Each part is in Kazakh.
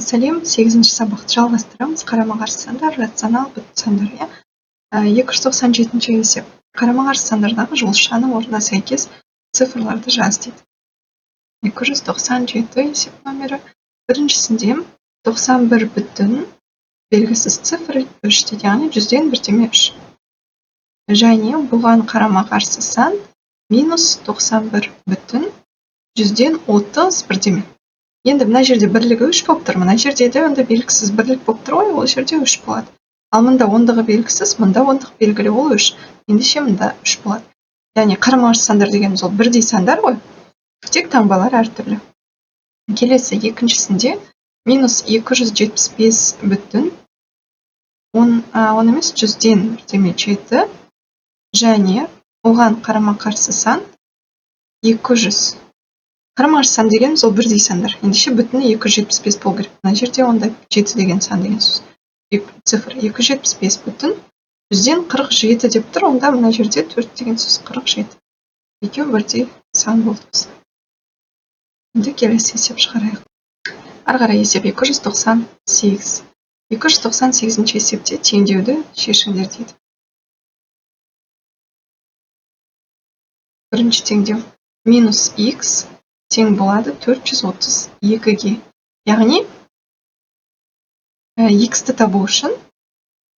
Сәлем, 8-ші сабақты жалғастырамыз. Қарама-қарсы сандар, рационал бүтін сандар, иә. 297-ші есеп. Қарама-қарсы сандардағы жұлдызшаның орнына сәйкес цифрларды жаз дейді. 297 есеп номері. Біріншісінде 91 бүтін белгісіз цифр 3 дейді, яғни 100-ден бірдеме 3. Және бұған қарама-қарсы сан минус 91 бүтін 100-ден 30 бірдеме. Енді мына жерде бірлігі 3 болып тұр, мына жерде де онда белгісіз бірлік болып тұр ғой, ол жерде 3 болады. Ал мында ондығы белгісіз, мында ондық белгілі, ол 3. Ендеше мында 3 болады. Яғни қарама-қарсы сандар дегеніміз ол бірдей сандар ғой, тек таңбалар әртүрлі. Келесі екіншісінде минус 275 бүтін он емес 100-ден бірдеме 7 және оған қарама-қарсы сан 200. Қарама-қарсы сан дегеніміз ол бірдей сандар. Ендеше бүтіні 275 болу керек. Мына жерде онда 7 деген сан деген сөз. Цифр 275 бүтін 100-ден 47 деп тұр, онда мына жерде 4 деген сөз 47. Екеуі бірдей сан болды осылай. Енді келесі есеп шығарайық. Ары қарай есеп 298. 298-ші есепте теңдеуді шешіңдер дейді. Бірінші теңдеу минус x тең болады 432-ге. Яғни x-ті табу үшін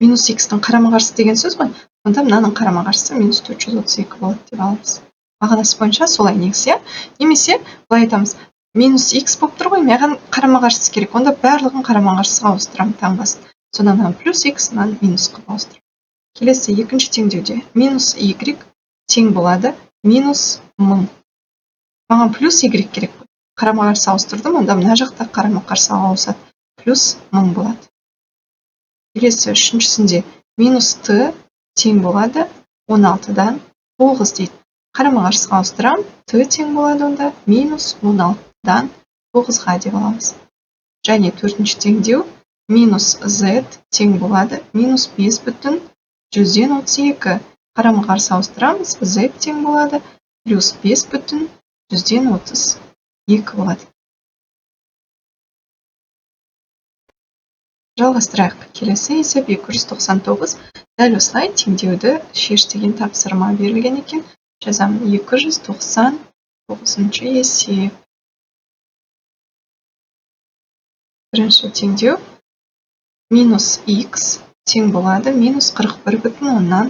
минус x-тің қарама-қарсы деген сөз ғой, онда мынаның қарама-қарсысы минус 432 болады деп аламыз. Мағынасы бойынша солай негізі, иә? Немесе былай айтамыз, минус x болып тұр ғой, маған қарама-қарсысы керек, онда барлығын қарама-қарсыға ауыстырамын таңбасын. Содан мынаны плюс x, мынаны минус қылып ауыстырамын. Келесі екінші теңдеуде минус y тең болады минус 1000. Маған плюс y керек қой. Қарама-қарсы ауыстырдым, онда мына жақта қарама-қарсы ауысады. Плюс 1000 болады. Келесі үшіншісінде минус т тең болады 16-дан 9 дейді. Қарама-қарсыға ауыстырам, т тең болады онда минус 16-дан 9-ға деп аламыз. Және төртінші теңдеу минус z тең болады минус 5 бүтін 100-ден 32. Қарама-қарсы ауыстырамыз, z тең болады плюс 5 бүтін 100-ден 32 болады. Жалғастырайық. Келесі есеп 299. Дәл осылай теңдеуді шеш деген тапсырма берілген екен. Жазамын 299-шы есеп. Бірінші теңдеу минус x тең болады минус 41 бүтін оннан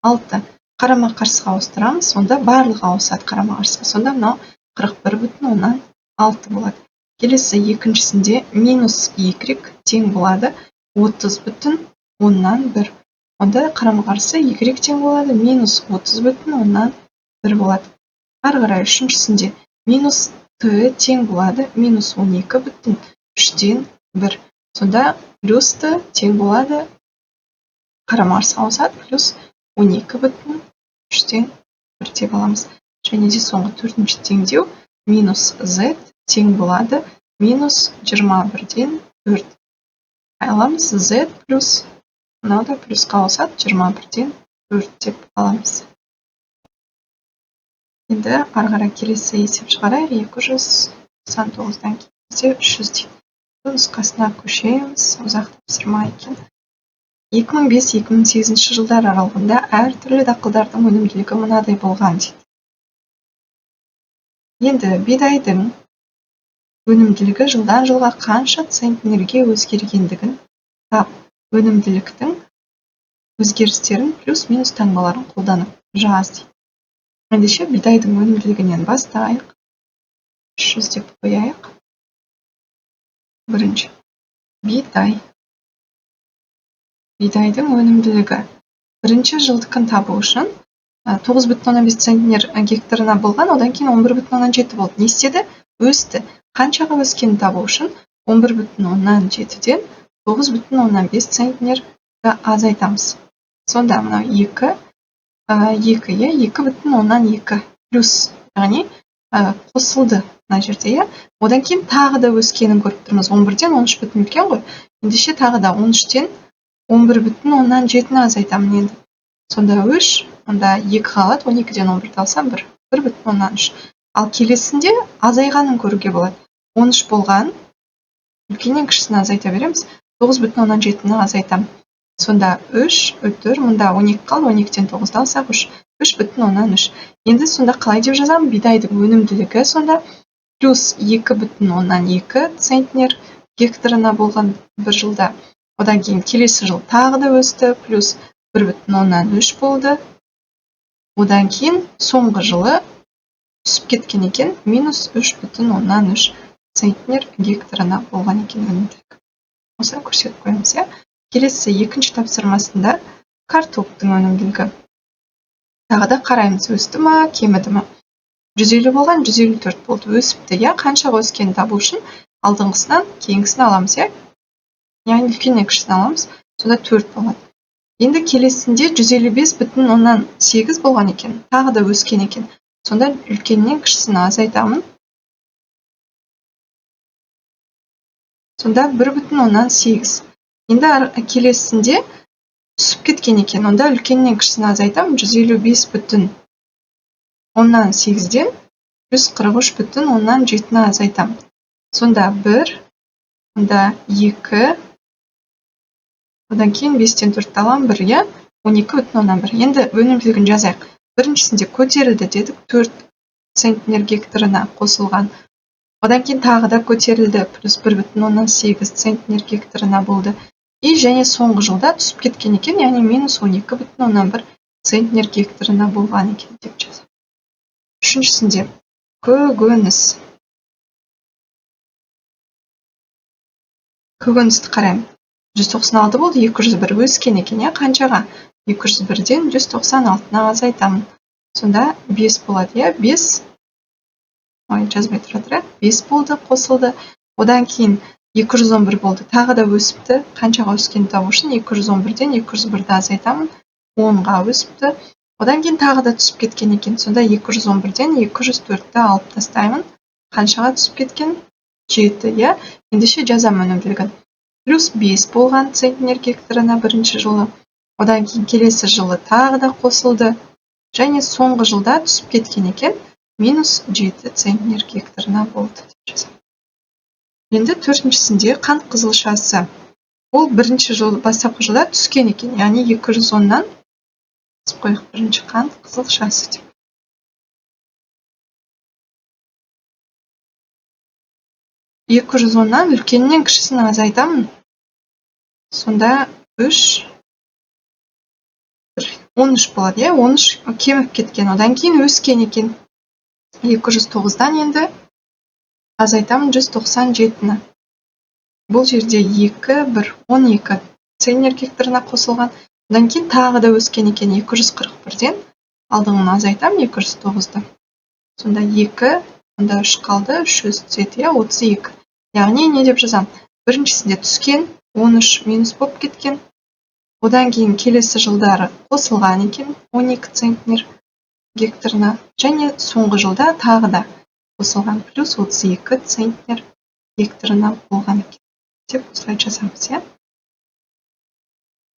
6. Қарама-қарсыға ауыстырамыз, сонда барлығы ауысады қарама-қарсыға. Сонда мынау 41 бүтін оннан 6 болады. Келесі екіншісінде минус y тең болады 30 бүтін оннан 1. Онда қарама-қарсы y тең болады минус 30 бүтін оннан 1 болады. Ары қарай үшіншісінде минус т тең болады минус 12 бүтін 3-тен 1. Сонда плюс т тең болады қарама-қарсы ауысады плюс 12 бүтін 3-тен 1 деп аламыз. Және де соңғы төртінші теңдеу минус z тең болады минус 21-ден 4. Аламыз z плюс, мынау да плюсқа ауысады 21-ден 4 деп аламыз. Енді ары қарай келесі есеп шығарайық. 299-дан кейін бізде 300 дейді. Нұсқасына көшеміз, ұзақ тапсырма екен. 2005-2008 жылдар аралығында әртүрлі дақылдардың өнімділігі мынадай болған дейді. Енді бидайдың өнімділігі жылдан жылға қанша центнерге өзгергендігін тап. Өнімділіктің өзгерістерін плюс-минус таңбаларын қолданып жаз дейді. Ендеше бидайдың өнімділігінен бастайық. 300 деп қояйық. Бірінші бидай. Бидайдың өнімділігі бірінші жылдікін табу үшін 9,5 центнер гектарына болған, одан кейін 11,7 болды. Не істеді? Өсті. Қаншаға өскенін табу үшін 11,7-ден 9,5 центнерді азайтамыз. Сонда мынау 2, 2,2 плюс, яғни қосылды мына жерде, иә. Одан кейін тағы да өскенін көріп тұрмыз. 11-ден 13 бүтін үлкен ғой. Ендеше тағы да 13-тен 11,7-ні азайтамын енді. Сонда 3, онда 2 қалады, 12-ден 11-ді алсам 1, 1,3. Ал келесінде азайғанын көруге болады. 13 болған, Үлкеннен кішісін азайта береміз. 9,7-ні азайтамын. Сонда 3 үтір, мұнда 12 қалды, 12-тен 9-ды алсақ 3. 3,3. Енді сонда қалай деп жазамын? Бидайдың өнімділігі сонда плюс 2,2 центнер гектарына болған бір жылда. Одан кейін келесі жыл тағы да өсті, плюс 1,3 болды. Одан кейін соңғы жылы түсіп кеткен екен, минус 3,3 центнер гектарына болған екен өнімділік. Осыны көрсетіп қоямыз, иә. Келесі екінші тапсырмасында картоптың өнімділігі. Тағы да қараймыз, өсті ма, кеміді ма? 150 болған, 154 болды, өсіпті, иә. Қаншаға өскенін табу үшін алдыңғысынан кейінгісін аламыз, иә. Яғни үлкеннен кішісін аламыз, сонда 4 болады. Енді келесінде 155,8 болған екен, тағы да өскен екен. Сонда үлкеннен кішісін азайтамын. Сонда 1,8. Енді келесінде түсіп кеткен екен. Онда үлкеннен кішісін азайтамын. 155,8-ден 143,7-ні азайтамын. Сонда 1, онда 2, одан кейін 5-тен 4-ті аламын, 1, иә, 12,1. Енді өнімділігін жазайық. Біріншісінде көтерілді дедік, 4 центнер гектарына қосылған. Одан кейін тағы да көтерілді, плюс 1,8 центнер гектарына болды. И және соңғы жылда түсіп кеткен екен, яғни минус 12,1 центнер гектарына болған екен деп жазамын. Үшіншісінде көкөніс. Көкөністі қараймын. 196 болды, 201 өскен екен, иә, қаншаға? 201-ден 196-ны азайтамын. Сонда 5 болады, иә, 5. Ой, жазбай тұра тұрайық. 5 болды, қосылды. Одан кейін 211 болды, тағы да өсіпті. Қаншаға өскенін табу үшін 211-ден 201-ді азайтамын, 10-ға өсіпті. Одан кейін тағы да түсіп кеткен екен. Сонда 211-ден 204-ті алып тастаймын. Қаншаға түсіп кеткен? 7, иә. Ендеше жазамын өнімділігін. Плюс 5 болған центнер гектарына бірінші жылы. Одан кейін келесі жылы тағы да қосылды. Және соңғы жылда түсіп кеткен екен, минус 7 центнер гектарына болды деп жазамын. Енді төртіншісінде қант қызылшасы. Ол бірінші жыл, бастапқы жылда түскен екен, яғни 210-нан түсіп қояйық, бірінші қант қызылшасы деп. 210-нан үлкеннен кішісін азайтамын. Сонда 3, 13 болады, иә, 13 кеміп кеткен. Одан кейін өскен екен. 209-дан енді азайтамын 197-ні. Бұл жерде 2, 1, 12 центнер гектарына қосылған. Одан кейін тағы да өскен екен. 241-ден алдыңғыны азайтамын 209-ды. Сонда 2, онда 3 қалды, 3 түседі, иә, 32. Яғни не деп жазамын? Біріншісінде түскен, 13 минус болып кеткен. Одан кейін келесі жылдары қосылған екен 12 центнер гектарына. Және соңғы жылда тағы да қосылған плюс 32 центнер гектарына болған екен деп осылай жазамыз, иә.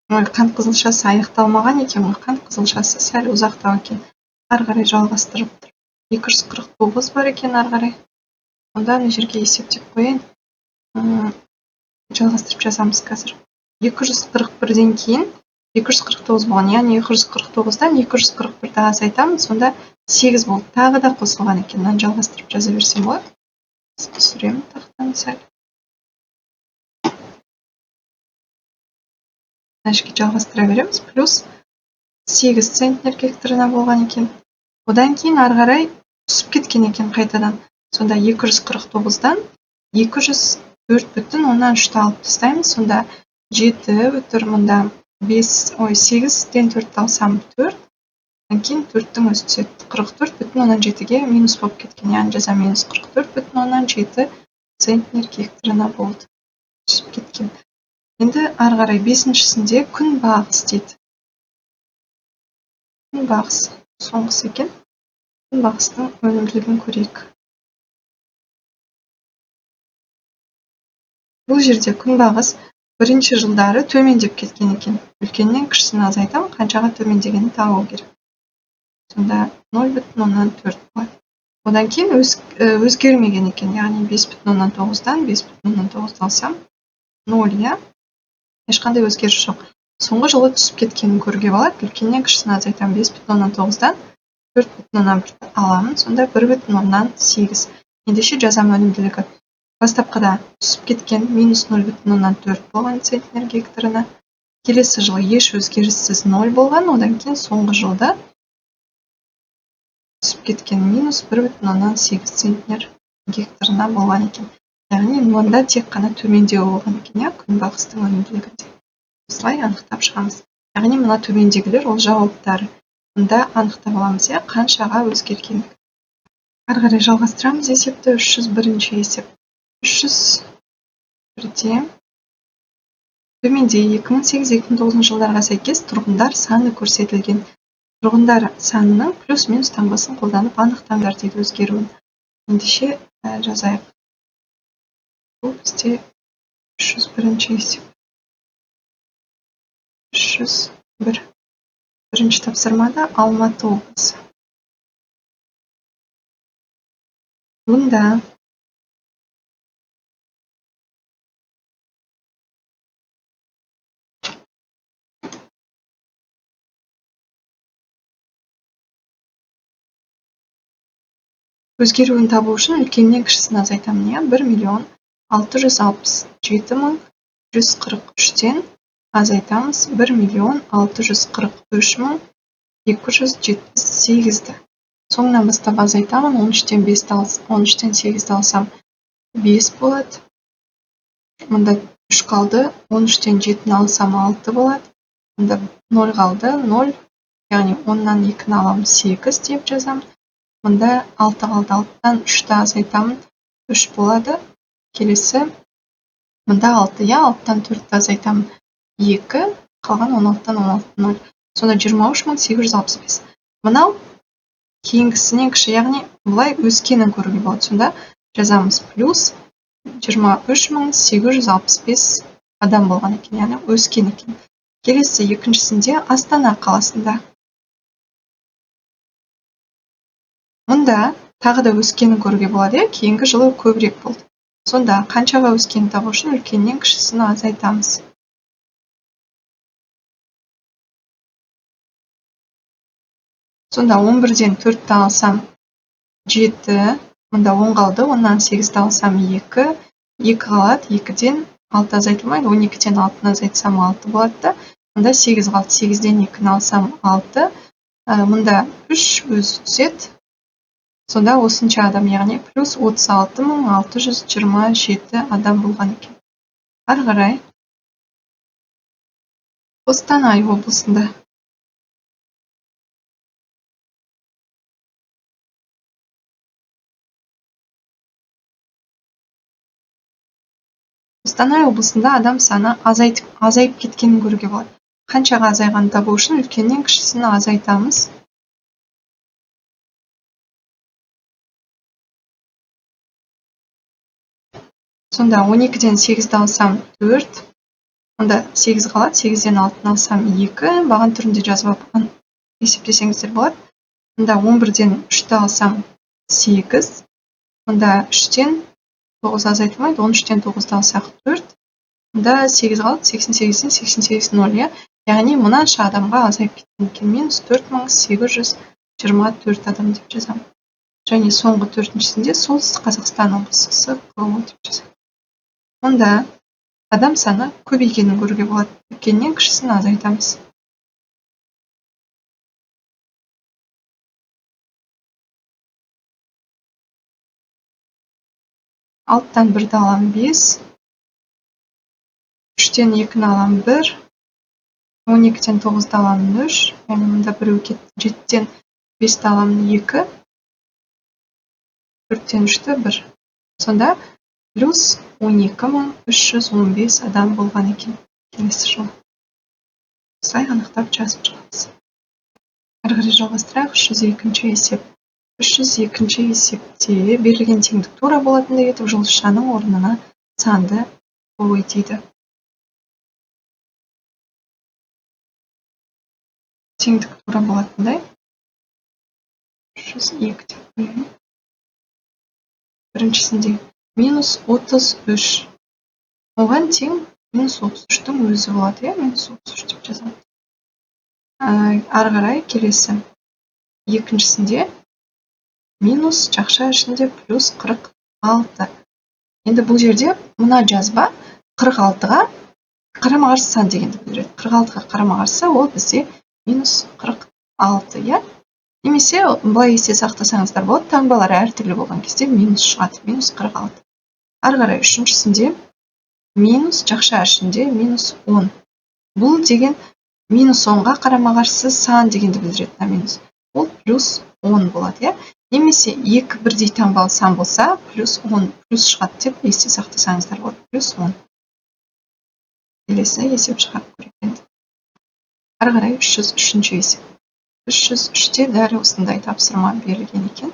Ой, қант қызылшасы аяқталмаған екен ғой, қант қызылшасы сәл ұзақтау екен. Ары қарай жалғастырып тұр. 249 бар екен ары қарай. Онда мына жерге есептеп қояйын. Жалғастырып жазамыз қазір. 241-ден кейін 249 болған, яғни 249-дан 241-ді азайтамын, сонда 8 болды. Тағы да қосылған екен. Мынаны жалғастырып жаза берсем болады. Түсіремін тақтаны сәл. Мына жерге жалғастыра береміз. Плюс 8 центнер гектарына болған екен. Одан кейін ары қарай түсіп кеткен екен қайтадан. Сонда 249-дан 204,3-ті алып тастаймыз. Сонда 7 үтір мұнда 5, ой, 8-ден 4-ті алсам 4. Одан кейін 4-тің өзі түседі. 44,7-ге минус болып кеткен. Яғни жазамын минус 44,7 центнер гектарына болды. Түсіп кеткен. Енді ары қарай бесіншісінде күнбағыс дейді. Күнбағыс соңғысы екен. Күнбағыстың өнімділігін көрейік. Бұл жерде күнбағыс бірінші жылдары төмендеп кеткен екен. Үлкеннен кішісін азайтамын, қаншаға төмендегенін табу керек. Сонда 0,4 болады. Одан кейін өзгермеген екен, яғни 5,9-дан 5,9-ды алсам 0, иә? Ешқандай өзгеріс жоқ. Соңғы жылы түсіп кеткенін көруге болады. Үлкеннен кішісін азайтамын. 5,9-дан 4,1 аламын. Сонда 1,8. Ендеше жазамын өнімділігі. Бастапқыда түсіп кеткен минус 0,4 болған центнер гектарына. Келесі жылы еш өзгеріссіз 0 болған. Одан кейін соңғы жылда түсіп кеткен минус 1,8 центнер гектарына болған екен. Яғни мұнда тек қана төмендеу болған екен, иә, күнбағыстың өнімділігінде. Осылай анықтап шығамыз. Яғни мына төмендегілер ол жауаптары. Мұнда анықтап аламыз, иә, қаншаға өзгергендігі. Ары қарай жалғастырамыз есепті. 301-ші есеп. 301-де төменде 2008-2009 жылдарға сәйкес тұрғындар саны көрсетілген. Тұрғындар санының плюс-минус таңбасын қолданып анықтаңдар дейді өзгеруін. Ендеше жазайық. Бұл бізде 301-ші есеп. 301. Бірінші тапсырмада Алматы облысы. Бұнда өзгеруін табу үшін үлкеннен кішісін азайтамын, иә, 1 667 143-тен азайтамыз 1 643 278-ді. Соңынан бастап азайтамын. 13-тен 13-тен 8-ді алсам 5 болады. Мұнда 3 қалды. 13-тен 7-ні алсам 6 болады. Мұнда 0 қалды. 0, яғни 10-нан 2-ні аламын 8 деп жазамын. Мұнда 6 қалды. 6-дан 3-ті азайтамын 3 болады. Келесі мұнда 6, иә, 6-дан 4-ті азайтамын 2, қалған 16-дан 16 0. Сонда 23 865. Мынау кейінгісінен кіші, яғни былай өскенін көруге болады. Сонда жазамыз плюс 23 865 адам болған екен, яғни өскен екен. Келесі екіншісінде Астана қаласында. Мұнда тағы да өскенін көруге болады, иә, кейінгі жылы көбірек болды. Сонда қаншаға өскенін табу үшін үлкеннен кішісін азайтамыз. Сонда 11-ден 4-ті алсам 7, мұнда 10 қалды, 10-нан 8-ді алсам 2, 2 қалады, 2-ден 6 азайтылмайды, 12-ден 6-ны азайтсам 6 болады да, мұнда 8 қалды, 8-ден 2-ні алсам 6, мұнда 3 өзі түседі. Сонда осынша адам, яғни плюс 36 627 адам болған екен. Ары қарай Қостанай облысында. Қостанай облысында адам саны азайып кеткенін көруге болады. Қаншаға азайғанын табу үшін үлкеннен кішісін азайтамыз. Сонда 12-ден 8-ді алсам 4, онда 8 қалады, 8-ден 6-ны алсам 2, баған түрінде жазып алып есептесеңіздер болады. Онда 11-ден 3-ті алсам 8, онда 3-тен 9 азайтылмайды, 13-тен 9-ды алсақ 4, онда 8 қалады, 88-ден 88 0, иә. Яғни мынанша адамға азайып кеткен екен, минус 4824 адам деп жазамын. Және соңғы төртіншісінде Солтүстік Қазақстан облысы СҚО деп жазамын. Мұнда адам саны көбейгенін көруге болады. Үлкеннен кішісін азайтамыз. Алттан 1-ді аламын 5, 3-тен 2-ні аламын 1, 12-тен 9-ды аламын 3, яғни мұнда біреу кетті, 7-тен 5-ті аламын 2, 4-тен 3-ті 1. Сонда плюс 12 315 адам болған екен келесі жылы. Осылай анықтап жазып шығамыз. Ары қарай жалғастырайық. 302-ші есеп. 302-ші есепте берілген теңдік тура болатындай етіп жұлдызшаның орнына санды қой дейді. Теңдік тура болатындай 302 деп қояйын. Біріншісінде минус 33. Оған тең минус 33-тің өзі болады, иә, минус 33 деп жазамыз. Ары қарай келесі. Екіншісінде минус жақша ішінде плюс 46. Енді бұл жерде мына жазба 46-ға қарама-қарсы сан дегенді білдіреді. 46-ға қарама-қарсы ол бізде минус 46, иә? Немесе былай есте сақтасаңыздар болады, таңбалар әртүрлі болған кезде минус шығады, минус 46. Ары қарай үшіншісінде минус жақша ішінде минус 10. Бұл деген минус 10-ға қарама-қарсы сан дегенді білдіреді, мына минус. Ол плюс 10 болады, иә? Немесе екі бірдей таңбалы сан болса, плюс 10, плюс шығады деп есте сақтасаңыздар болады, плюс 10. Келесі есеп шығарып көрейік енді. Ары қарай 303-ші есеп. 303-те дәл осындай тапсырма берілген екен.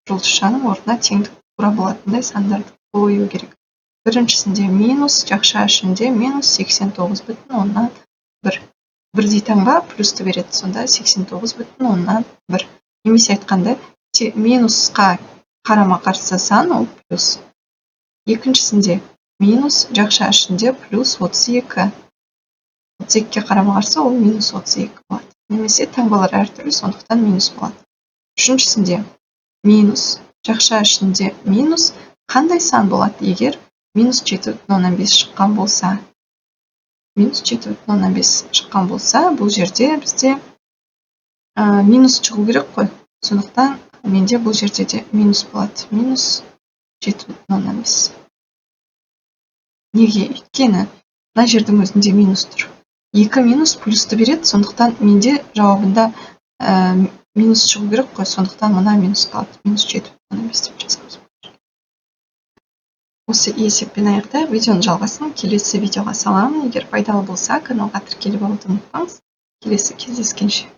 Жұлдызшаның орнына теңдік тура болатындай сандарды қою керек. Біріншісінде минус жақша ішінде минус 89,1. Бірдей таңба плюсті береді, сонда 89,1. Немесе айтқанда, минусқа қарама-қарсы сан ол плюс. Екіншісінде минус жақша ішінде плюс 32. 32-ге қарама-қарсы ол минус 32 болады. Немесе таңбалар әртүрлі, сондықтан минус болады. Үшіншісінде минус жақша ішінде минус қандай сан болады, егер минус 7,5 шыққан болса? Минус 7,5 шыққан болса, бұл жерде бізде минус шығу керек қой. Сондықтан менде бұл жерде де минус болады. Минус 7,5. Неге? Өйткені мына жердің өзінде минус тұр. 2 минус плюсті береді, сондықтан менде жауабында минус шығу керек қой, сондықтан мына минус қалады. Минус 7,5 деп жазамыз. Осы есеппен аяқтайық. Видеоның жалғасын келесі видеоға саламын. Егер пайдалы болса, каналға тіркеліп алуды ұмытпаңыз. Келесі кездескенше.